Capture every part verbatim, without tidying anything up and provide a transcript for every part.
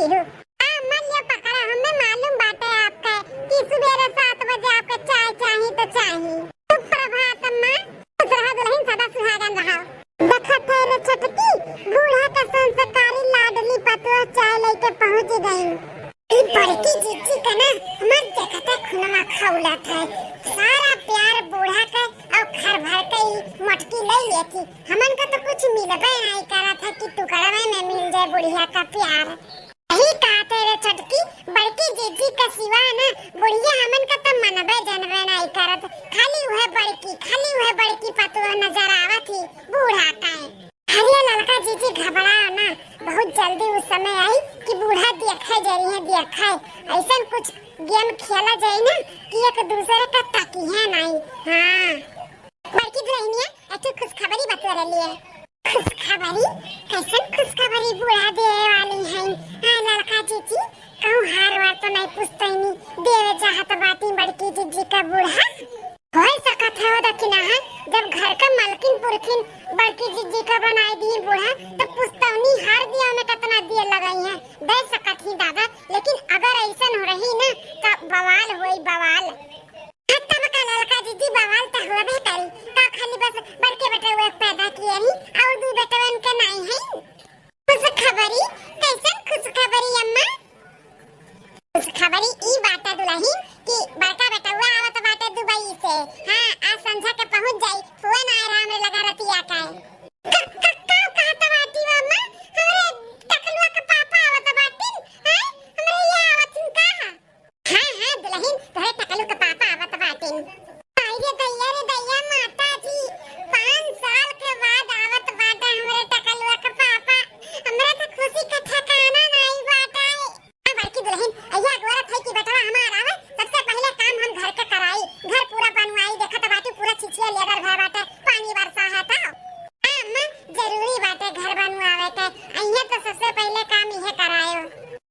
पीहू। आ, मन लियो पकड़ा, हमें मालूम बाटे आपका कि सुबेरे सात बजे आपका चाय चाही तो चाही। सुप्रभात अम्मा, खुश रहो दुलहिन, सदा सुहागन रहो। देखत है रे छोटकी, बूढ़ा का संस्कारी लाडली पतोह चाय लेके पहुँच गई। ई बड़की जिज्जी का ना, हमार देखते खुनवा खौलत है। सारा प्यार बूढ़ा के और घर भर के ई मोटकी ले लेती। हमन का तो कुछ मिलबे नहीं करत है कि टुकड़वे में मिल जाए बुढ़िया का प्यार। यही कहते रे छोटकी, बड़की जिज्जी का सिवा ना बुढ़िया हमन का तो मनबे जनबे नहीं करत। खाली वह बड़की, खाली वह बड़की पतोह नजर आवत ही बूढ़ा का। अरे ललका जिज्जी, घबराओ ना, बहुत जल्दी उस समय आई कि बूढ़ा देखे जरिए देखे। ऐसन कुछ गेम खेला जाई ना कि एक दूसरे का तकिहे नहीं। हाँ, बड़की दुलहिनिया, एक ठो खुशखबरी बतोरे लिए। खुशखबरी? कैसन खुशखबरी बूढ़ा देवे वाली है? हाँ ललका जिज्जी, कहूँ हार वार तो नहीं पुस्तैनी देवे चाहत बाटी बड़की जिज्जी का बूढ़ा? होय सकत है हो दखिना है, जब घर के मलकिन पुरखिन बड़की जिज्जी का बनाई दी बूढ़ा, तो पुस्तौनी हार दिया में कितना दिए लगाई है, दे सकत ही दादा। लेकिन अगर ऐसन हो रही ना, तो बवाल होई बवाल। हाँ, तब का ललका जिज्जी, बवाल तो होबे करी, का खाली बस बड़के बेटवे पैदा किए ही और दू बेटवन के नहीं है? खुशखबरी? कैसन खुशखबरी अम्मा? खुशखबरी ई बाटे दुलहिन कि बड़का बेटवा आवत बाटे दुबई से। हाँ, आज संझा के पहुँच जाई। फोन आए रहा हमरे लगा रतिया का। क-, क-, का कहत बाटी हो अम्मा? हमरे टकलुआ के पापा आवत बाटिन। हैं? हमरे यहाँ आवत हिन का? हाँ, हाँ, दुलहिन, तोहरे टकलू के पापा आवत बाटिन। आई रे दैया, रे दैया, माता जी, पाँच साल के बाद आवत बाटे हमरे टकलुआ के पापा। हमरा तो खुशी का ठिकाना नाई बाटे। हाँ, बड़की दुलहिन, अइया अगोरत है कि बेटवा हमार आवे, सबसे पहिले काम हम घर के कराई, घर पूरा बनवाई, देखत बाटू पूरा छिछिया लेदर भय बाटे, पानी बरसा है तो। हाँ अम्मा, जरूरी बाटे घर बनवावे के, अइया तो सबसे पहिले काम इहे करायो।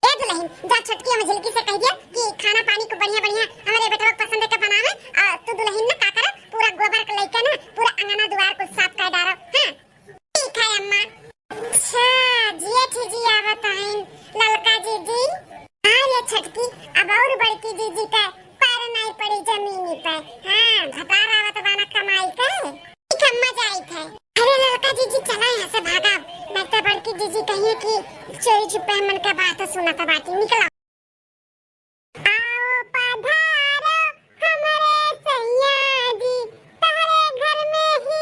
ए दुलहिन, जा छोटकी हम झिलकी से कह दिया कि खाना पानी को बढ़िया बढ़िया हमरे बेटवा के पसंद के बनावे, और तू दुलहिन ना का करे, पूरा गोबर के लेके ना पूरा अंगना दुआर को साफ कर डारो। हाँ, ठीक है अम्मा। अच्छा, जिया जी आवत हईन ललका जिज्जी। हाँ ये छोटकी, अब और बड़की जिज्जी का पैर नहीं पड़ी जमीन पे। हाँ, भतार आवत बाना कमाई के। ठीक है, अम्मा जाइत है। अरे ललका जिज्जी, चला यहाँ से भागा, नहीं तो बड़की जिज्जी कहिए कि चोरी छुपे हमन के बात सुनत बाटी। निकला। आओ पधारो हमरे सैया जी, तहरे घर में ही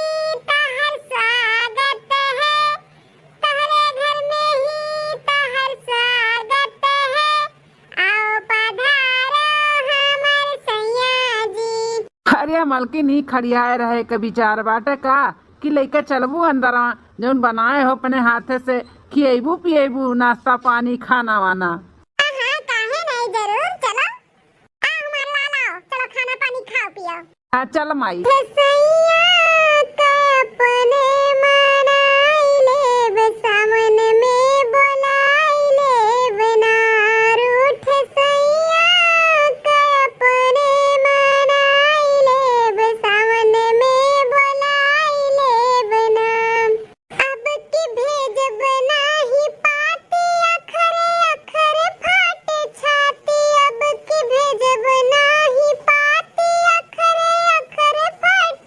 तहर स्वागत है, तहरे घर में ही तहर स्वागत है। आओ पधारो हमर सैया जी। अरे मलकिन, ई खड़ियाए रहे के विचार बाटे का कि लइके चलबू अंदरवा, जौन बनाए हो अपने हाथे से, खियबू पियबू, नाश्ता पानी खाना वाना? हाँ, हाँ, काहे नहीं, जरूर चलो। आ हमार लाल आओ, चलो खाना पानी खाओ पियो। हाँ, चल माई। सैया का अपने मनाई लेब, सावन में बोलाई लेब ना। रूठ सैया का अपने मनाई लेब, सावन में बोलाई लेब ना। अब की भेजब नाही पाती, अखरे अखरे फाटे छाती। अब की भेजब नाही पाती, अखरे अखरे फाटे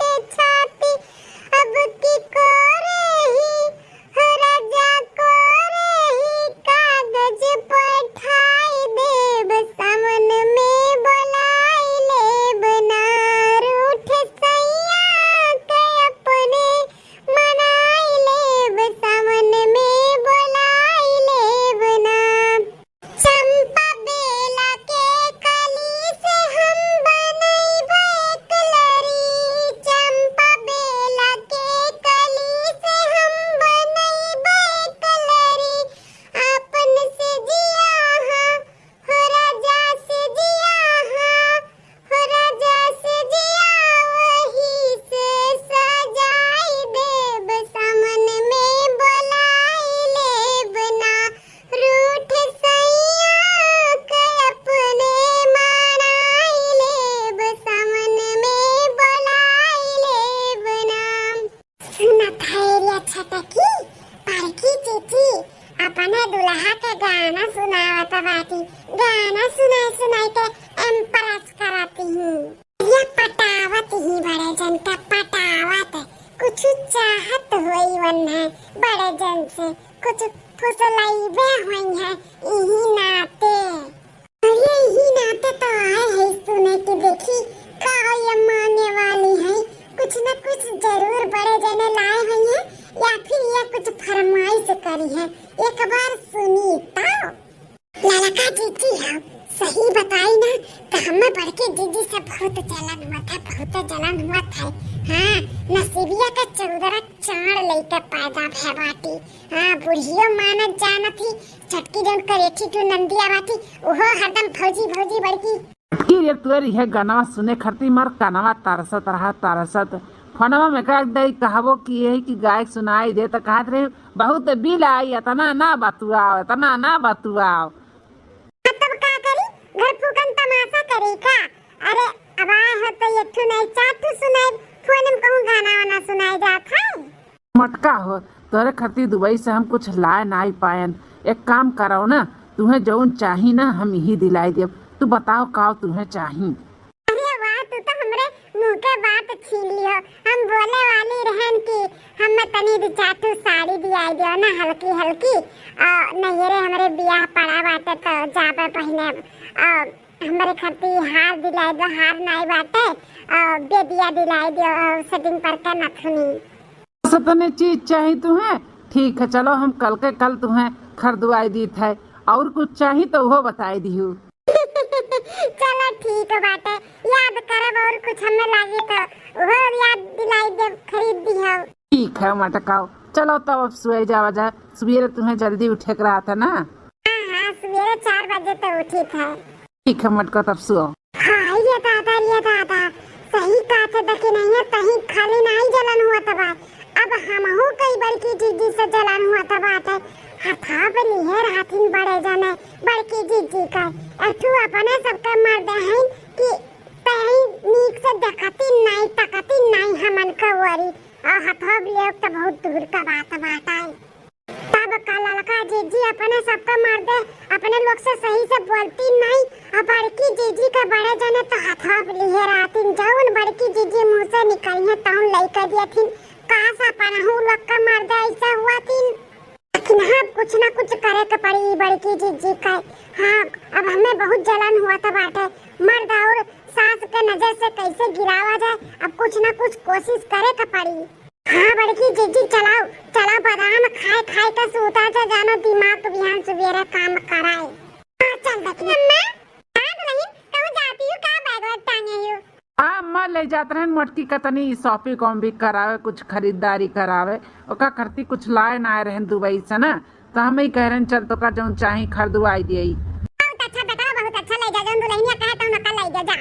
अपने दुल्हा के गाना सुनावत बाटी, गाना सुनाई सुनाई के impress करत ही। ये पटावत ही बड़े जन के, पटावत, कुछ चाहत होई वन्हे बड़े जन से, कुछ फुसलइबे होई है इही नाते। अरे, इही नाते तो आए है सुने कि देखी का ये माने वाली है, कुछ न कुछ जरूर बड़े जने लाए होई है, या फिर ये कुछ फरमाइश करी है, एक बार सुनी तो। ललका जीजी हो, सही बताई ना, तो हमें बड़की जीजी से बहुत जलन हुआ था, बहुत जलन हुआ था। हाँ, नसीबिया के चौदरा चार लइके पैदा भे बाटी। हाँ, बुढ़ियो मानत जानत ही, छोटकी जौन करेठी टू नंदिया बाटी, उहो हरदम भौजी भौजी बड़की। छोटकी रे, तोर इहे गनवा सुने खातिर मार कनवा तरसत रहा, तरसत। फोनवा में कह दे, कहबो कि यही कि गायक सुनाई दे, तो कहत रहे, "बहुत बिल आई, इतना ना बतुआओ, इतना ना बतुआओ।" अब तब का करी? घर फूकन तमाशा करी का? अरे, अब आए हो तो एक ठू नहीं, चार ठू सुनाई, फोन में कहूँ गाना वाना सुनाई जात है। मटका हो, तोहरे खातिर दुबई से हम कुछ लाए नाई पायन। एक काम करौ ना, तुहें जौन चाही ना, हम इही दिलाई देब। तू बताओ, का तुहें चाही? अरे वाह, तू तो हमरे मुंह के बात छीन लियो। हम बोले वाली रहन कि हम तनी दू चार ठू साड़ी दियाई दियो ना, हल्की हल्की। आ, नैहरे हमरे बियाह पड़ा बाटे, तो जाबे पहिने। आ, हमरे खातिर हार दिलाई दो, हार नाई बाटे। आ, बेदिया दिलाई दियो, आ, setting पर के नथुनी। बस इतने चीज चाही तुहें? ठीक है, चलो हम कल के कल तुहें खरीदवाई दीत है। और कुछ चाही तो वो बताई दिहू। चलो ठीक बाटे, याद करब और कुछ हमें लागे तो वो याद दिलाई देब, खरीद दिहब। ठीक है मटकाओ, चलो तब अब सोए जावा जाए, सुबेरे तुहें जल्दी उठे के रहत है ना। हाँ, हाँ, सुबेरे चार बजे तो उठी था। ठीक है मटका, तब सुओ। हाय रे दादा, रे दादा, सही कहत है, देखी नहीं है, तहीं खाली नहीं जलन हुआ तबा, अब हमहू कई बड़की जीजी से जलन हुआ तबा। हथा पे लिहे रहथिन बड़े जने बड़की जीजी का, अठू अपने सबके मर्द हैं कि तहीं नीक से देखती नहीं, तकती नहीं हमन के ओरी, और हथवा पे लिहे तो बहुत दूर का बात बाटे। तब का ललका जीजी अपने सबका मर्दे अपने लोग से सही से बोलती नहीं, और बड़की जीजी के बड़े जने तो हथवा पे लिहे रहतिन, जौन बड़की जीजी मुंह से निकलिहे तौन लइके दियथिन। का से अपनहू लोग का मर्दे ऐसे हुआ थिन? लेकिन हाँ, कुछ ना कुछ करे के पड़ी ई बड़की जीजी का। हाँ, अब हमें बहुत जलन हुआ था बाटे, मर्द और सास के नजर से कैसे गिरावा जाए, अब कुछ ना कुछ कोशिश करे के पड़ी। हाँ बड़की जीजी, चलाओ, चलाओ, बादाम खाए खाए के सूता जा, जानो दिमाग बिहान सुबेरे काम कराए। हाँ, चल देखी। अम्मा, हाँ दुलहिन, कहूँ जाती हूँ का, बैग वैग टांगे हूँ? हाँ अम्मा, ले जात रहन मोटकी का तनी shopping वॉपिंग करावे, कुछ खरीदारी करावे, ओका करती कुछ लाए ना आए रहन दुबई से ना, तो हम ही कह रहन चल तोका जौन चाही खरीदवाई दियई। बहुत अच्छा बेटा, बहुत अच्छा, ले जा, जौन दुलहिनिया कहे तौन ओका ले जा, जा।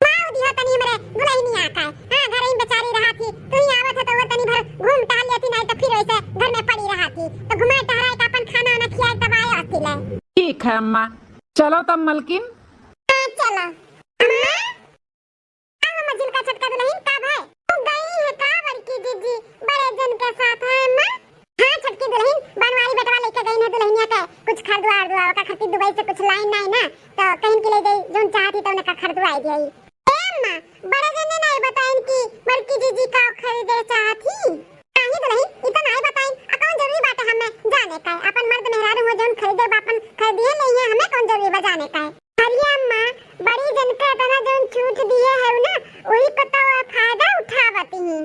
माऊ दिहो तनी हमरे दुलहिनिया का। हाँ, घर ही बेचारी रहा थी, तू ही आवत हो तो वो तनी भर घूम टहल लेती, नहीं तो फिर वैसे घर में पड़ी रहा थी। तो घुमाए टहराए का अपन खाना वाना खियाए तब आए आती ले। ठीक है अम्मा, चलो तब मलकिन। हाँ, चलो। अम्मा, आओ अम्मा, झिलका छोटका दुलहिन, का भाई? तू गई है का बड़की जीजी बड़े जन के साथ है अम्मा? हाँ छोटकी दुलहिन, बनवारी बेटवा लेके गई है दुलहिनिया के कुछ खरीदवा उरदवा, ओका खातिर दुबई से कुछ लाइन नहीं ना, तो कहीं के ले जाई, जौन चाहती तो उनका खरीदवाई दियई। ए अम्मा, बड़े जने नहीं बताइन कि बड़की जीजी का खरीदे चाहत ही? नाही दुलहिन, ई तो नाही बताइन, आ कौन जरूरी बाटे हमें जाने का? अपन मर्द मेहरारू हो जौन खरीदे बा अपन खरीदिए ले हैं, हमें कौन जरूरी बा जाने का? अरे अम्मा, बड़ी जन का इतना जौन छूट दिए है ना, वही को तो फायदा उठावत ही।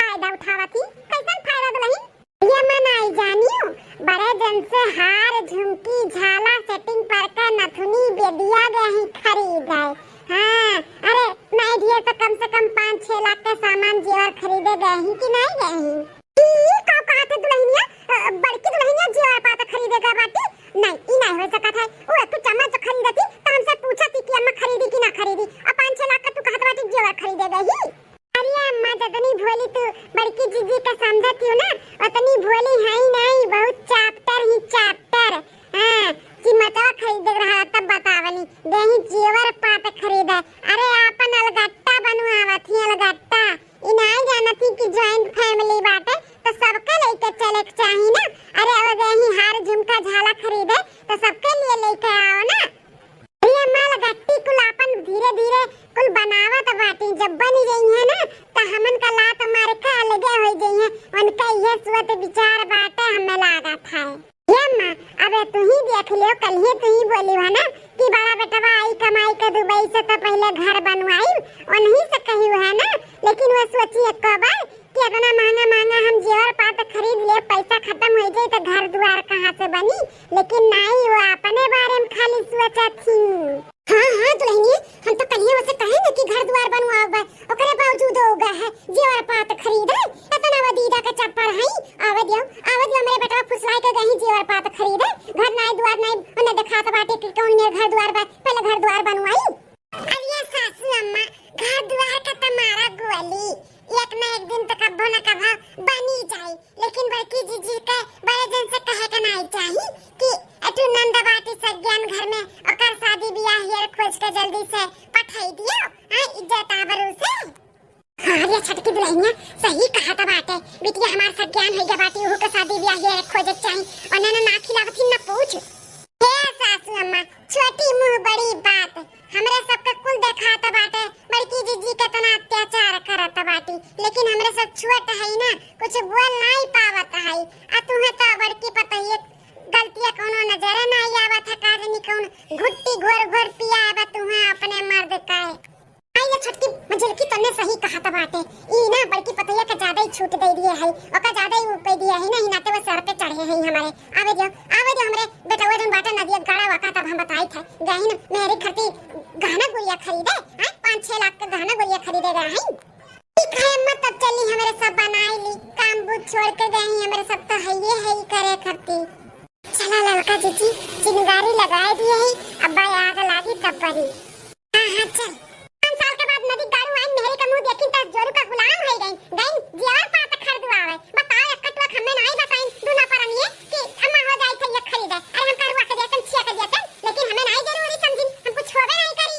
फायदा उठावत ही? कैसन फायदा दुलहिन? ये मन आई जानियो, बड़े जन से हार, झुमकी, झाला, setting पर के नथुनी, बेदिया गए ही खरीद है। हाँ, अरे, नहीं दिए तो कम से कम पाँच छह लाख के सामान जेवर खरीदे गए ही कि नहीं गए ही? ई का कहत है दुलहिनिया? अ, बड़की दुलहिनिया जेवर पात खरीदे गए बाटी? नहीं, ई नहीं हो सकत है। वो एक ठो चम्मच खरीदती तो हमसे पूछती कि अम्मा खरीदी कि ना खरीदी, और पाँच छह लाख का तू कहत बाटी जेवर खरीदे गए ही? अरे अम्मा, जतनी भोली तू बड़की जीजी का समझत हो ना, उतनी भोली है ही नहीं, बहुत चापटर ही चापटर। हाँ, कीमतवा खरीदे के रहा तब बतावली, देही जेवर पात खरीदे। अरे आपन अलगट्टा बनवावत ही, अलगट्टा। ई नाई जानत ही कि joint family बाटे, तो सबके लेके चले के चाही ना। अरे अब देही हार झुमका झाला खरीदे, तो सबके लिए लेके आओ ना। ये माल गट्टी कुल आपन धीरे धीरे कुल बनावत बाटी, जब बनी जइहें ना, तो हमन का लात मार के अलगे हो जइहें। उनका ये सोच विचार बाटे, हमें लागत है। ये अम्मा, अबे तू ही देख लियो, कल ही तू ही बोली हो ना कि बड़ा बेटवा आई कमाई के दुबई से तो पहले घर बनवाई, उन्हीं से कही है ना। लेकिन वो सोची एक बार कि इतना महंगा महंगा हम जेवर पात खरीद ले, पैसा खत्म हो जाए तो घर दुआर कहाँ से बनी? लेकिन नहीं, वो अपने बारे में खाली सोचा थी। हाँ, हाँ, दुल्हनिया, हम तो कलिए उसे कहे न कि घर दुआर बनवाओ बा, ओकरे बावजूद हो गए है, जेवर पात खरीदे, इतना वो दीदा के चप्पल है, आवे दियो, आवे दियो, हमरे बेटवा फुसलाए के गई जेवर पात खरीदे, घर नाई दुआर नाई, उन्हें दिखात बाटे कि कौन मेर घर दुआर बा, पहले घर दुआर बनवाई। अब ये सासू अम्मा, घर दुआर का तुम्हारा गोली, एक ना एक दिन तो कभो न कभो बनी जाई, लेकिन बड़की जीजी के बड़े जन से कहे के नाई चाही कि एठू नंद बाटी सज्ञान घर में, ओकर शादी बियाह हेर खोज के जल्दी से पठाई दियो, हाँ, इज्जत आबरू से। हाँ रे छोटकी दुल्हनिया, सही कहत बाटे, बिटिया हमार सज्ञान होइगा बाटी, उहू के शादी बियाह हेर खोजे के चाही, और ना, ना, ना खिलावत ही ना पूछ। हे सासू अम्मा, छोटी मुँह बड़ी बात, हमरे सबके कुल देखात बाटे, बड़की जीजी केतना अत्याचार करत बाटी, लेकिन हमरे सब छोट हई ना, कुछ बोल नाई पावत हई। आ तुहे तो बड़की पतोहिए गलतिया कौनो नजरे नाई आवत है, का जानी कौन घुट्टी घोर घोर पिया बा तुहे अपने मर्द का। आई ये छोटकी मझिलकी तन्ने सही कहत बाटे, ई ना बड़की पतोहिया के ज्यादा ही छूट दे दिए है, ओका ज्यादा ही ऊपर दिए है ना, ही नाते वो सर पे चढ़े है हमारे। आवे दियो, आवे दियो हमरे बेटवा जौन बाटे नदिया गाड़ा वाका, तब हम बताई थे। गहिन मेहरी खरती गहना गुड़िया खरीदे, हैं? पाँच छह लाख के गहना गुड़िया खरीदे गए हैं। ठीक है अम्मा, तब चली हमरे सब बनाई ली, काम बूझ छोड़ के गए हैं, हमरे सब तो है ये है ही करे खरती। चला ललका जीजी, चिनगारी लगाए दिए है, अब आग लागी तब बरी। हाँ, हाँ, चल। पाँच साल के बाद नदी गाड़ू आइन मेहरी का मुँह देखिन त जोरू का गुलाम है गइन। गइन जेवर पात खरीदवावे। बताओ, एक कटुआ हमें नाई बताइन, दूना परनिए कि अम्मा हो जाई थे ये खरीदे। अरे हम करुआ के देतन, छिया के देतन, लेकिन हमें नाई जरूरी समझिन, हम कुछ होबे नाई करी।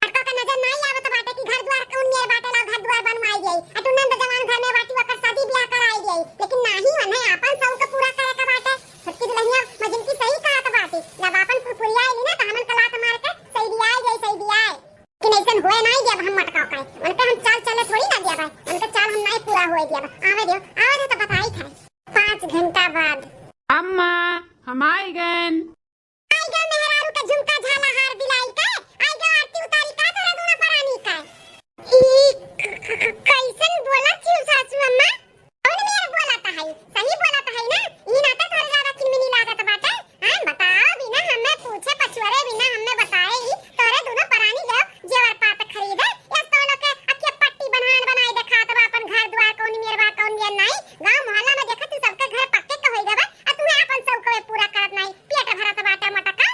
अटका के नजर नाई आवत बाटे कि घर द्वार कौन मेर बाटे ला घर द्वार बनवाई गई। अटू नंद जवान घर में बाटी ओकर शादी ब्याह कराई गई, लेकिन नाही उन्हें आपन शौक पूरा करे के बाटे। छोटकी दुल्हनिया मजनकी सही कहत बाटी, जब आपन कुल पुरिया आइली ना त हमन कलात मार के सही दियाए गई, सही दियाए। लेकिन ऐसन होए नाई दिया हम मटकाओ काहे, उनके हम चाल चले थोड़ी ना दिया भाई, उनके चाल हम नाई पूरा होए दिया। आवे दियो, आवे दियो तो बताई खाए। पाँच घंटा बाद। अम्मा, हम आई गएन। आई गयो मेहरारू के झुमका झाला हार दिलाई के, आई गयो आरती उतारी का तोरा दूना परानी का। ई क-, क-, क-, कैसन बोला छियो सासू अम्मा? कौन मेर बोलत है? सही बोलत है ना? ई नाते तोरे ज्यादा खिनमिनी लागत बाटे। हाँ, बताओ बिना हमें पूछे पछुआरे, बिना हमें बताए ही तोरे दूनो परानी गयो जेवर पात खरीदे। यस तो लोग के अखिया पट्टी बन्हान बनाई देखात बा अपन घर द्वार कौन मेर बा, कौन मेर नाई। गाँव मोहल्ला में देखत तू सबके घर पक्के के होई गवा, आ तू अपन शौक पूरा करत नाई, पेट भरत बाटे मटका।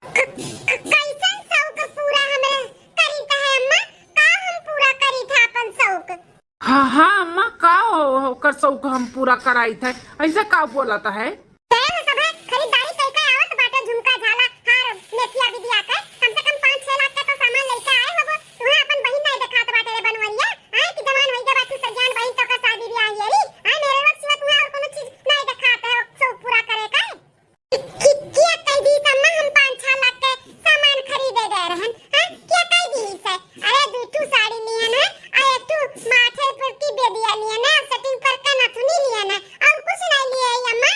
क-, क-, कैसन शौक पूरा हमरे करी थे अम्मा? का हम पूरा करी थे अपन शौक? हाँ, हाँ, अम्मा, का हो, ओकर शौक हम पूरा कराई थे? ऐसे का बोलत है? तय हो सब है, खरीदारी कई के आवत बाटे, झुमका, झाला, हार, मेथिया, बिदिया के। कम से कम पाँच छह लाख के तो सामान लेके आए होबो। तुहे अपन बहिन नहीं देखात बाटे रे बनवरिया। आए कि जवान होई गवा तू सज्ञान बहिन, तो का शादी ब्याह ये री? आए मेरे वक्त सिवा तुहे और कोनो चीज नहीं देखात है, शौक पूरा करे का। कि, कि, किया कह दी अम्मा, हम पाँच छह लाख के सामान खरीदे गए रहन, हाँ? किया कह दी से? अरे, दू ठू साड़ी लिहन है, आ एक ठू माथे पर की बेदिया लिहन है, setting पर के नथुनी लिहन है, और कुछ नहीं लिए है अम्मा।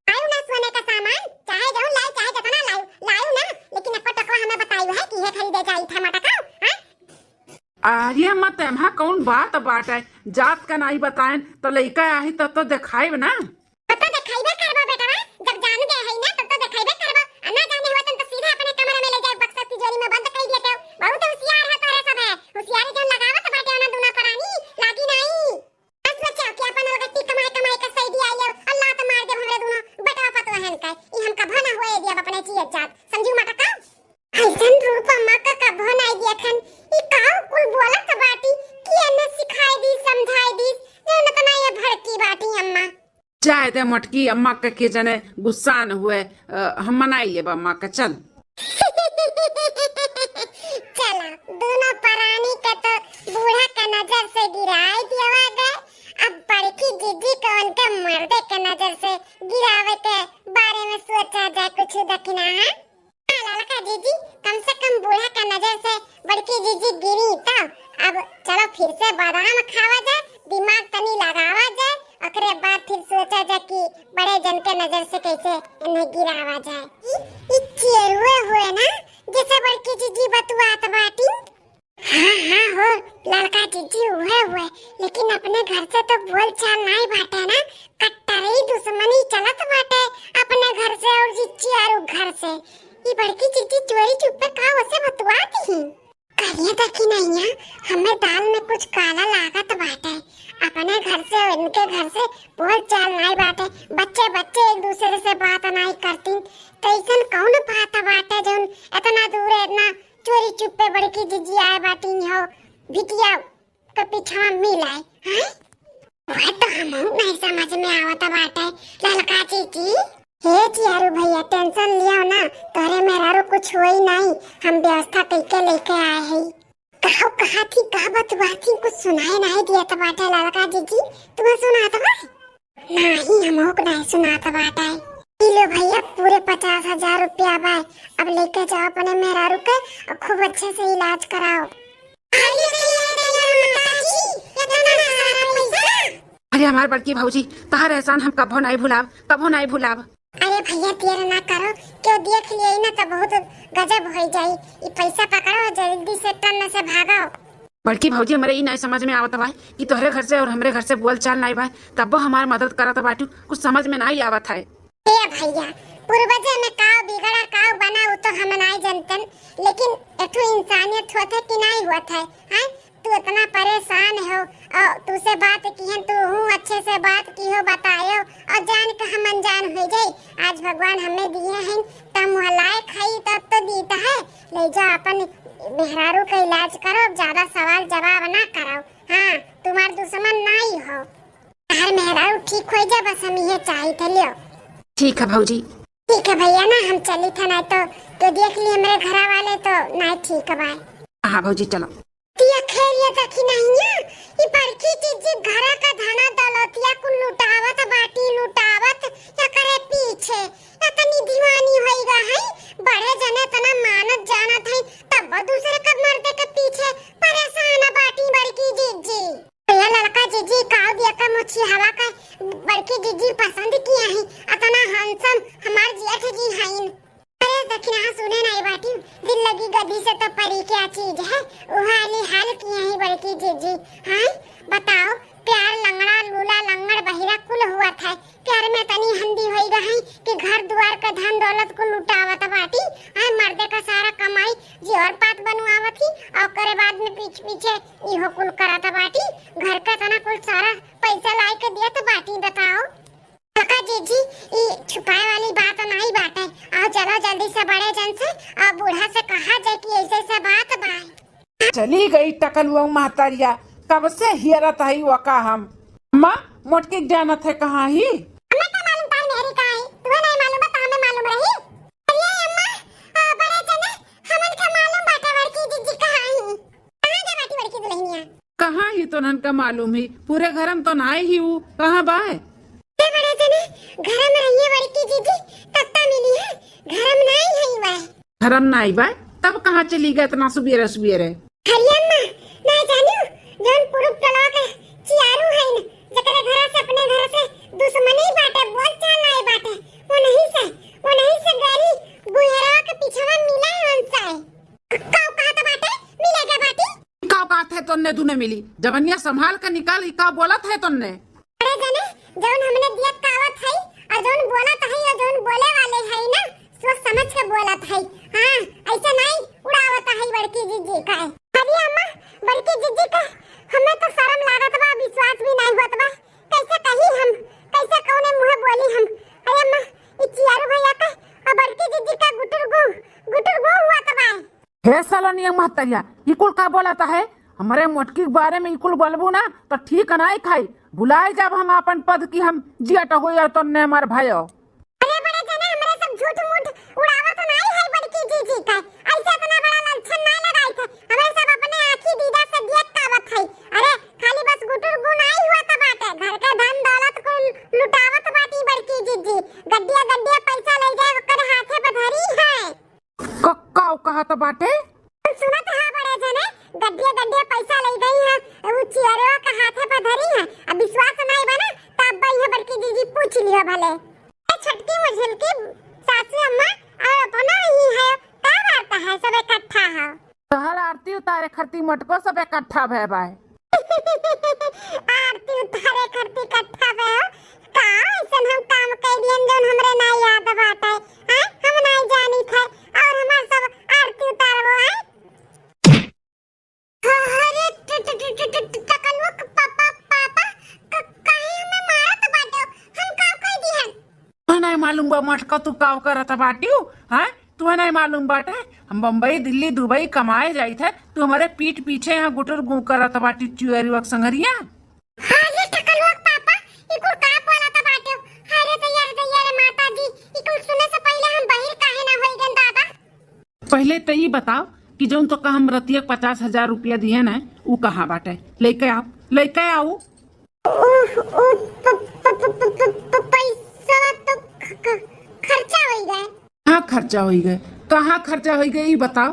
लायू ना सोने का सामान, चाहे जौन लायू, चाहे जितना लायू, लायू ना, लेकिन एको टकवा हमें बतायू है कि ये खरीदे जाई था मटका, हाँ? अरे अम्मा, तेम्हा कौन बात बाटे, जात का नहीं बताएन, तो लइका आही तब तो देखाइब ना। तब तो देखाइबे करबो बेटवा, जब जान गए है ना, तब तो देखाइबे करबो। आ ना जाने हुआ तन तो सीधे अपने कमरा में ले जाए, बक्सा तिजोरी में बंद कर दिए थे। बहुत होशियार है तोरे सब है, होशियारी जौन लगावत बाटे ना दूना परानी, लागी नाई। बस बच्चा के अपन अलगट्टी कमाए कमाए के सही दिया ये, अल्लाह तो मार दे हमरे दूनो बेटवा पतोहन का, ई हम कभो ना होए दिया अपने जियत जात, समझू मटका। ऐसन रूप अम्मा का कभो नाई देखन। ई काऊ कुल बोलत बाटी कि एने सिखाई दी, समझाई दी, जौन इतना ये भड़की बाटी अम्मा। जाए दे मटकी, अम्मा के, के जने गुस्सा न हुए, अ, हम मनाई लेब अम्मा के, चल। चला, दोनों परानी के तो बूढ़ा का नजर से गिराई दिया गए। अब बड़की जीजी को उनके मर्दे के नजर से गिरावे के बारे में सोचा जाए कुछ दखिना, हाँ? हाँ, ललका जीजी, कम से कम बूढ़ा के नजर से बड़की जीजी गिरी तो। अब चलो फिर से बादाम खावा जाए, दिमाग तनी लगावा जाए, ओकरे बाद फिर सोचा जाए कि बड़े जन के नजर से कैसे इन्हें गिरावा जाए। ई, ई चेरुए हुए ना, जैसे बड़की जीजी बतुआत बाटी। हाँ, हाँ हो, ललका जीजी उहे हुए, लेकिन अपने घर से तो बोल चाल नाई बाटे ना, कट्टरई दुश्मनी चलत बाटे अपने घर से और जिज्जी और घर से। ई बड़की जीजी चोरी चुप्पे का ओसे बतुआत ही? करिए देखी नैया, हमें दाल में कुछ काला लागत बाटे। अपने घर से इनके घर से बोल चाल नाई बाटे, बच्चे बच्चे एक दूसरे से बात नाई करती, तो ऐसन कौन बात बाटे जौन इतना दूर है, इतना चोरी चुप्पे बड़की जीजी आए बाटी हो, बिटिया के पीछा मिल आए, हैं? वह तो हमहू नहीं समझ में आवत बाटे, ललका जीजी। हे चियारू भैया, tension लियो ना, तोरे मेहरारू कुछ होई नहीं, हम व्यवस्था कइके लेके आए हई। काहो कहा थी, का बतुआ थी, कुछ सुनाई नहीं दिया तो बाटे ललका जीजी, तुम्हें सुनात बा? नहीं, हमहू के नहीं सुनात बाटे। ई लो भैया, पूरे पचास हजार रुपया बा, अब लेके जाओ अपने मेहरारू के और खूब अच्छे से इलाज कराओ। अरे, अरे, अरे, अरे, माता जी, इतना सारा पैसा? अरे हमार बड़की भौजी, तहार एहसान हम कभो नहीं भुलाब, कभो नहीं भुलाब। अरे भैया, देर ना करो, क्यों देख लिए ना तो बहुत गजब हो जाई। ई पैसा पकड़ो, जल्दी से टन से भागो। बड़की भौजी, हमरे ई नहीं समझ में आवत बा कि तोहरे घर से और हमरे घर से बोल चाल नहीं बा, तब्बो हमार मदद करत बाटू, कुछ समझ में नहीं आवत है। ए भैया, पूर्वजे में काव बिगड़ा काव बना, उ तो हम नहीं जानतन, लेकिन एठू इंसानियत होत है कि नहीं होत है, हैं? तू इतना परेशान हो और तू से बात की है, तू हूँ अच्छे से बात की हो, बतायो और जान के हम अनजान हो जाई। आज भगवान हमें दिए हैं, तब वहाँ लायक है, तब तो दीता है। ले जाओ अपन मेहरारू का इलाज करो, अब ज्यादा सवाल जवाब ना करो। हाँ, तुम्हार दुश्मन नहीं हो। हर मेहरारू ठीक हो जा, बस हम ये चाहित है, लियो। ठीक है भौजी। ठीक है भैया ना, हम चली था, नहीं तो, तो देख ली हमरे घरा वाले तो नहीं ठीक बा। हाँ भौजी, चलो। तिया खैर ये देखी नहीं है, ई बड़की जीजी घरा का धना दौलतिया कुल लुटावत बाटी, लुटावत, एकरे पीछे इतनी दीवानी होई गा है, बड़े जने इतना मानत जानत है, तब वो दूसरे के मर्दे के पीछे परेशान बाटी बड़की जीजी। ए ललका जीजी, काव दिया का मुछी हवा का बड़की जीजी पसंद किया है, अतना handsome हमार जेठ जी हईन। अरे दखिना सुने नहीं बाटी, दिल लगी गदी से तो परी क्या चीज है, उहाली हाल किया है बड़की जीजी। हाँ बताओ, प्यार लंगड़ा लूला लंगड़ बहिरा कुल हुआ था, प्यार में तनी हंदी होई गई कि घर दुआर का धन दौलत को लुटावत बाटी, हाँ मर्दे का सारा कमाई जी और पात बनवावत ही, और ओकरे बाद में पीछ पीछे इहो कुल करत बाटी, घर का तना कुल सारा पैसा लाई के दियत बाटी, बताओ। काका जीजी, ई छुपाए वाली बात नहीं बाटे, आओ चलो जल्दी से बड़े जन से और बूढ़ा से कहा जाए कि ऐसे ऐसे बात बा। चली गई टकलुआ महतरिया, कब से हियरत हई वका हम। अम्मा, मोटकी जानत है कहाँ ही? हमें का मालूम तार मेहरी कहाँ ही? तुम्हें नहीं मालूम बा, तो हमें मालूम रही। अरे अम्मा, आ, बड़े जने, हमन का मालूम बाटे बड़की जीजी कहाँ ही। कहाँ जा बाटी बड़की दुल्हनिया? कहाँ ही तो नन का मालूम ही, पूरे घर में तो नाई ही ऊ, कहाँ बा है? ए बड़े जने, घर में रहिए बड़की जीजी, तत्ता मिली है, घर में नाई है वह। घर में नाई बा, तब कहाँ चली गए इतना सुबेरे सुबेरे? हरियम्मा, ना जानू, जौन पुरुष टोला के चियारू है न, जकरे घर से अपने घर से दुश्मनी बाटे, बोल चाल नाई बाटे, वो नहीं से, वो नहीं से गरी बुहरा के पीछवा मिला है उनसे। का कहत बाटे, मिले के बाटी? का बात है तोन्ने दुने मिली? जबनिया संभाल के निकाल, ई का बोलत है तोन्ने? अरे जने, जौन हमने दियत कावत है, और जौन बोलत है, और जौन बोले वाले है ना, सोच समझ के बोलत है। हाँ, ऐसे नहीं उड़ावत है बड़की जीजी का। अरे अम्मा, बड़की जीजी का हमें तो शर्म लागत बा, विश्वास भी नहीं होत बा। कैसे कही हम, कैसे कौने मुँहे बोली हम? अरे अम्मा, ई चियारू भैया का और बड़की जीजी का गुटुर गु, गुटुर गु हुआ तो बा। हे सलोनिया महतरिया, ई कुल का बोलत है? हमरे मोटकी के बारे में ई कुल बोलबू ना, तो ठीक नाई खाई। भुलाई जब हम आपन पद की हम जियट होई और तोन्ने मर भयो। अरे बड़े जने, हमरे सब झूठ मूठ उड़ावत नाई है बड़की जीजी का। ऐसे इतना बड़ा लक्षण नाई लगाई थे। हमरे सब अपने आँखी दीदा से देख पावत है। अरे खाली बस गुटुर गु नाई हुआ तो बाटे, घर के धन दौलत को लुटावत बाटे। तो बाटे। सुनत हा बड़े जने, गड्ढिया गड्ढिया पैसा लइ गई है, उ चियरवा के हाथे पर धरी है। अब विश्वास नाहीं बा ना, तब बई है बड़की जीजी पूछ लियो भले। ए छोटकी मुझिलकी सासू अम्मा, और अपना ही है, का वार्ता है, सब इकट्ठा है। तोहर आरती उतारे खरती मोटको सब इकट्ठा भय बाय। आरती उतारे खरती इकट्ठा भय हो, का ऐसन हम काम कइ दियन जौन हमरे ना याद बाटे, हैं? हम नाहीं जानित है, और हमार सब आरती उतारबो है। अरे ट-, ट-, ट-, ट-, ट-, टकलुआ के पापा, पापा, क-, काहे हमें मारत बाटे? हम का कइ दिहन? तुहे नाहीं मालूम बा मोटका तू का करत बाटिउ, हैं? तुहे नाहीं मालूम बाटे? हम बम्बई, दिल्ली, दुबई कमाए जाइत है, तू हमरे पीठ पीछे यहाँ गुटुर गूं करत बाटी चुअरुआ के संगरिया। अरे टकलुआ के पापा, ई कुल का बोलत बाटे? अरे दैया रे, दैया रे माता जी, ई कुल सुने से पहिले हम बहिर काहे ना होई गन दादा? पहिले त ई बताओ कि जौन तोका हम रतिया पचास हजार रुपया दिहे ना, उ कहाँ बाटे? लइके आओ, लइके आओ। उ, उ, प-, प-, प-, प-, प-, प-, पैसा तो ख-, ख-, खर्चा होइ गए। कहाँ खर्चा होइ गए? कहाँ खर्चा होइ गए, ई बताओ।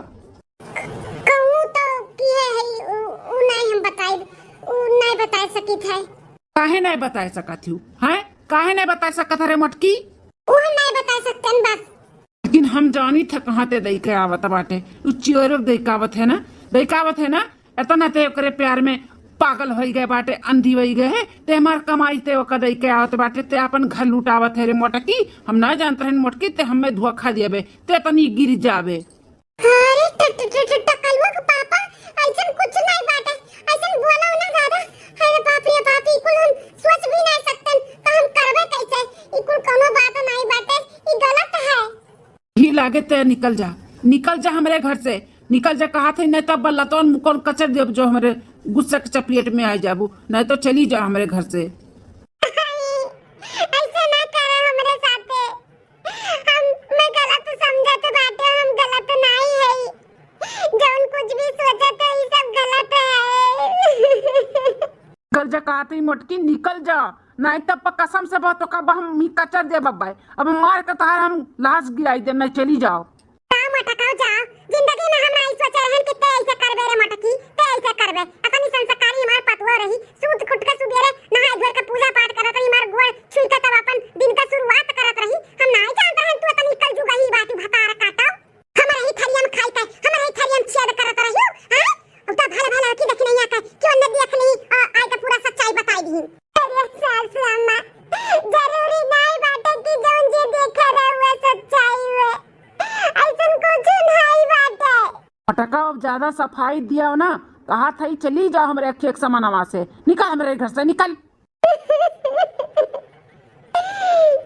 कहूँ तो किहे है, उ, उ नाहीं हम बताइब, उ नाहीं बताइ सकित है। काहे नाहीं बताइ सकत हू? हैं? काहे नाहीं बताइ सकत हरे मोटकी? उ हम नाहीं बताइ सकतन बस। लेकिन हम जानित है कहाँ ते दइके आवत बाटे। उ चियरो दइके आवत है ना, दइके आवत है ना। एतना ते ओकरे प्यार में पागल होइ गए बाटे, अंधी होइ गए है। ते हमार कमाई ते ओका दइके आवत बाटे, ते आपन घर लुटावत है रे मोटकी। हम ना जानत रहन मोटकी, ते हमें धोखा देबे, ते तनी गिर जाबे। अरे ट-, ट-, ट-, ट-, टकलुआ के पापा, अइसन कुछ नाहीं बाटे, अइसन बोला ना दादा। अरे बाप रे बाप, ई कुल हम सोच भी नाहीं सकतन, तो हम करबे कैसे? ई कुल कौनो बात नाहीं बाटे, ई गलत है। ही लागे ते निकल जा, निकल जा हमरे घर से, निकल जा कहा थे, नहीं तब लतौन मुकौन कचर देब जो हमरे गुस्सा के चपेट में आ जाबू, नहीं तो चली जा हमरे घर से। ऐसे ना करे हमरे साथे, हम, मैं गलत समझत बाटे, हम गलत नाहीं है, जौन कुछ भी सोचत है, ई सब गलत है। निकल जा कहत ही मोटकी, निकल जा, नाहीं तब प-, कसम से बहुत तोका ब-, हम ही कचर देब अब्बे। अब मार के तोहार हम लाश गिराइ देब, नाहीं चली जाओ। का मोटकाऊ जाओ, जिंदगी में हम नाहीं सोचे रहन कि ते ऐसे करबे रे मोटकी, ते ऐसे करबे। अतनी संस्कारी हमार पतुआ रही, सूत उठ के सुबेरे नहाए धोए के पूजा पाठ करत रही, हमार गोड़ छुई के तब अपन दिन का शुरुआत करत रही। हम नाहीं जानत रहन तू अतनी कलजुगही बाटी भतार काटो। हमरे ही थरिया में खाई के, हमरे ही थरिया में छेद करत रहियो, हैं? अब तो भले भले की देखी नहीं आके, क्यों न देख ली, आ, आइ के पूरा सच्चाई बताइ दी। अरे सासु अम्मा, जरूरी नाहीं बाटे कि जौन जे देखे रहे हुए सच्चाई हुए। अइसन कुछ नाहीं बाटे। मोटका, अब ज्यादा सफाई दिया हो ना, कहा था ही चली जाओ हमरे अखिया के समनवा से, निकल हमरे घर से, निकल।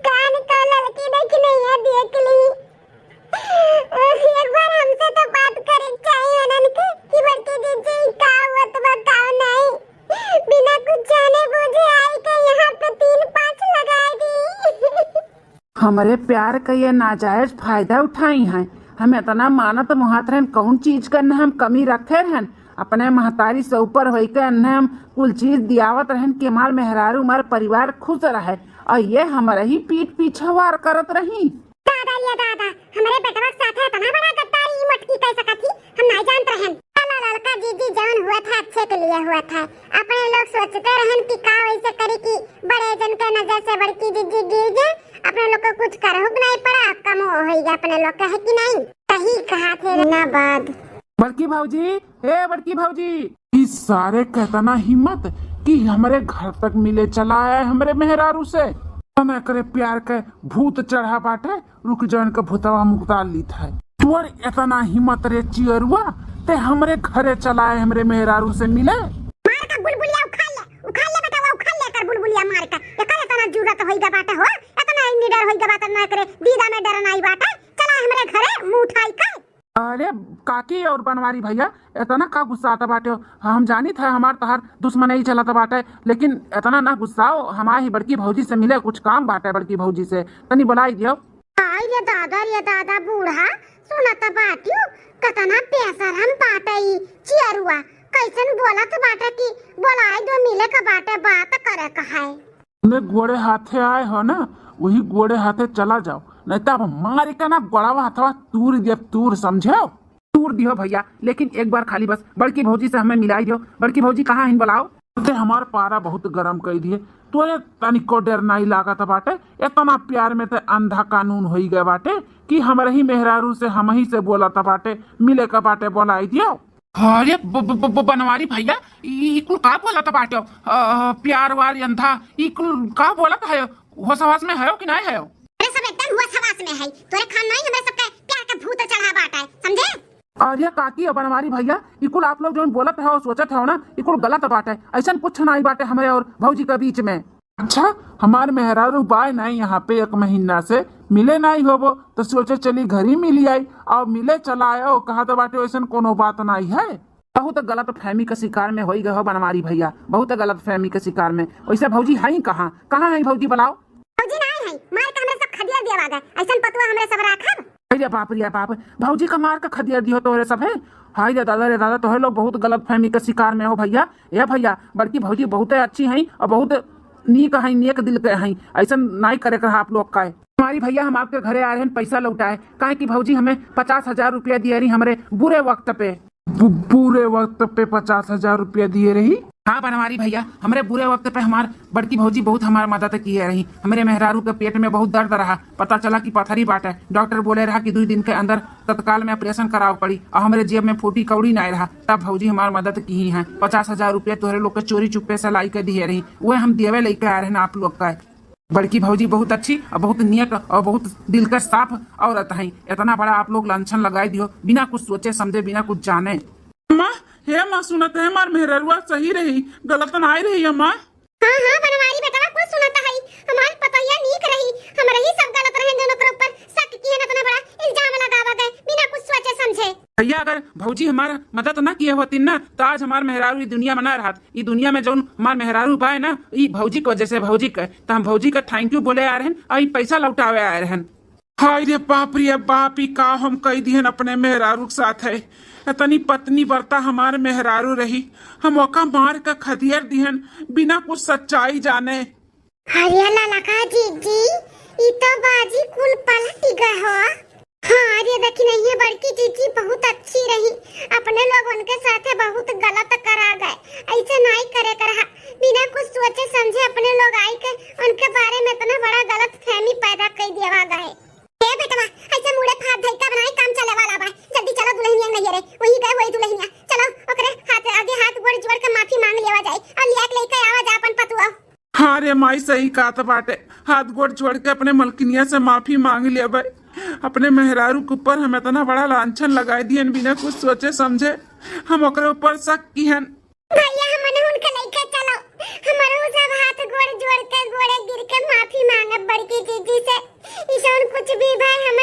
कान का लड़की देखी नहीं है, देख ली। एक बार हमसे तो बात करे के चाहिए उन्हन के कि बड़की जीजी का हुआ तो बताओ नहीं। बिना कुछ जाने बूझे आई के यहाँ पे तीन पाँच लगा दी। हमरे प्यार क ये नाजायज फायदा उठाई हैं। हम एतना मानत मोहात रहन, कौन चीज क न हम कमी रखे रहन? अपने महतारी से ऊपर होइके अन्हे हम कुल चीज दियावत रहन कि हमार मेहरारू, हमार परिवार खुश रहे, और ये हमरे ही पीठ पीछे वार करत रही। दादा रे दादा, हमरे बेटवा के साथे एतना बड़ा गद्दारी ई मोटकी कइ सकत ही, हम नाहीं जानत रहन। चला ललका जीजी, जौन हुआ था अच्छे के लिए हुआ था। अपने लोग सोचते रहन कि का वैसे करी कि बड़े जन के नजर से बड़की जीजी गिर जाए, अपने लोग को कुछ करहु के नाहीं पड़ा, कम होइगा अपने लोग का, है कि नाहीं? सही कहा थे ना बात। बड़की भौजी, ए बड़की भौजी, ई सारे क एतना हिम्मत कि हमरे घर तक मिले चला आए हमरे मेहरारू से। तना करे प्यार के भूत चढ़ा बाटे, रुक जा इनके भूतवा मुगदा लीत है। तोर एतना हिम्मत रे चियरुआ, ते हमरे घरे चला आए हमरे मेहरारू से मिले। मार का बुलबुलिया उखाड़ ले, उखाड़ ले बेटा, वो उखाड़ ले कर बुलबुलिया मार का। एकर एतना जुर्रत होइगा बाटे हो, एतना निडर होइगा बाटे, ना एकरे दीदा में डर नाहीं बाटे। चला हमरे घरे मुँह उठाई के। अरे काकी और बनवारी भैया, एतना का गुस्सात बाटे हो? हम जानित है हमार तहार दुश्मनई चलत बाटे, लेकिन एतना ना गुस्साओ, हमार ही बड़की भौजी से मिले, कुछ काम बाटे बड़की भौजी से, तनी बुलाई दियो। आई रे दादा, रे दादा, बूढ़ा सुनत बाटियो, कतना बेशरम बाटे ई चियरुआ, कैसन बोलत बाटे कि बोलाई दो, मिले के बाटे, बात करे के है। अपने गोड़े हाथे आए हो ना, वही गोड़े हाथे चला जाओ, नहीं तो अब मार के ना गोड़वा हाथवा तूर देब, तूर, समझो? तू तूर दियो भइया, लेकिन एक बार खाली बस बड़की भौजी से हमें मिलाई दियो। बड़की भौजी कहाँ हिन, बुलाओ। ते हमार पारा बहुत गरम कइ दिहे। तोरे तनिको डर नाहीं लागत बाटे? एतना प्यार में ते अंधा कानून होइ गए बाटे कि हमरे ही मेहरारू से हमही से बोलत बाटे, मिले के बाटे, बोलाई दियो। अरे ब-, ब-, ब-, ब-, बनवारी भइया, ई, ई कुल का बोलत बाटे? अ, प्यार वार अंधा, ई कुल का बोलत है? होश हवास में हयो कि नाहीं हयो? अरे सब एकदम होश हवास में है। तोरे खान नाहीं हमरे सबके प्यार के भूत चढ़ा बाटे, समझे? अरे काकी और बनवारी भइया, ई कुल आप लोग जौन बोलत हो, सोचत हो ना, ई कुल गलत बाटे। ऐसन कुछ नाहीं बाटे हमरे और भौजी के बीच में। अच्छा, हमार मेहरारू बाय नाहीं यहाँ पे एक महीना से, मिले नाहीं होबो, तो सोचे चली घरी मिली आई, और मिले चला आयो, कहत बाटे वैसन कोनो बात नाहीं है। बहुत गलत फहमी के शिकार में होई गए हो बनवारी भइया, बहुत गलत फहमी के शिकार में। वैसे भौजी है कहाँ, कहाँ है भौजी, बुलाओ। भौजी नाहीं है, मार के हमरे सब खदिया दिया गए, ऐसन पतुआ हमरे सब राखब। अरे बाप रे बाप, भौजी का मार के खदिया दियो तोहरे सब है। हाय रे दादा, रे दादा, तोहरे लोग बहुत गलत फहमी के शिकार में हो भइया। ए भइया, बड़की भौजी बहुते अच्छी हैं और बहुत नीक हैं, नेक दिल के हैं। ऐसन नाहीं करे के रहा आप लोग का। बनवारी भइया, हम आपके घरे आए रहन पैसा लौटाए, काहे कि भौजी हमें पचास हजार रुपया दिए रही हमरे बुरे वक्त पे। बु-, बुरे वक्त पे पचास हजार रुपया दिए रही। हाँ बनवारी भइया, हमरे बुरे वक्त पे हमार बड़की भौजी बहुत हमार मदद किए रही। हमरे मेहरारू के पेट में बहुत दर्द रहा, पता चला कि पथरी बाटे। डॉक्टर बोले रहा कि दुइ दिन के अंदर तत्काल में ऑपरेशन करावे पड़ी, और हमरे जेब में फूटी कौड़ी नाहीं रहा, तब भौजी हमार मदद किही हैं। पचास हजार रुपया तोहरे लोग के चोरी चुप्पे से लाई के दिए रही, वह हम देवे लेके आए रहन आप लोग का। बड़की भौजी बहुत अच्छी और बहुत नेक और बहुत दिल के साफ औरत हैं। इतना बड़ा आप लोग लांछन लगाई दियो, बिना कुछ सोचे समझे, बिना कुछ जाने। माँ, हे माँ, सुनत है, हमार मेहररुआ सही रही, गलत नाहीं रही है माँ। हाँ, हाँ, बनवारी बेटवा, कुछ सुनत है, हमार पतोहिया नीक रही, हमरे ही सब गलत रहे, जौन ओकरे ऊपर शक किहन, इतना बड़ा इल्जाम लगावा गए, बिना कुछ सोचे समझे। भइया, अगर भौजी हमार मदद ना किए होती ना, तो आज हमार मेहरारू ई दुनिया में ना रहत। ई दुनिया में जौन हमार मेहरारू बाय ना, ई भौजी के वजह से, भौजी के, तो हम भौजी के thank you बोले आ रहन, और ई पैसा लौटावे आ रहन। हाय रे बाप रे बाप, ई का हम कई दिहन अपने मेहरारू के साथ है। इतनी पत्नी बरता हमार मेहरारू रही, हम ओका मार के खदियर दिहन, बिना कुछ सच्चाई जाने। अरे ललका जीजी, ई तो बाजी कुल पलट गए हो। हाँ, अरे देखी नहीं, ये बड़की जीजी बहुत अच्छी रही, अपने लोग उनके साथे बहुत गलत करा गए, ऐसे नाहीं करे के रहा। बिना कुछ सोचे समझे अपने लोग आई के उनके बारे में इतना बड़ा गलत फहमी पैदा कर दिया गए। ए बेटवा, ऐसे मुड़े फाड़ धई का बनाए, काम चले वाला बा, जल्दी चलो दुल्हनिया नैहरे, वही गए वही दुल्हनिया, चलो ओकरे हाथ आगे हाथ गोड़ जोड़ के माफी मांग लेवा जाए और लिया के लेके आवा जा अपन पतुआ। हाँ रे माई, सही कहत बाटे, हाथ गोड़ जोड़ के अपने मलकिनिया से माफी मांग लेबे। अपने मेहरारू के ऊपर हम इतना बड़ा लांछन लगाई दिहन बिना कुछ सोचे समझे, हम ओकरे ऊपर शक किहन। भइया, हमन उनके लइके चलो, हमरो सब हाथ गोड़ जोड़ के गोड़े गिर के माफी मांगब बड़की जीजी से। ई जौन कुछ भी भाई हम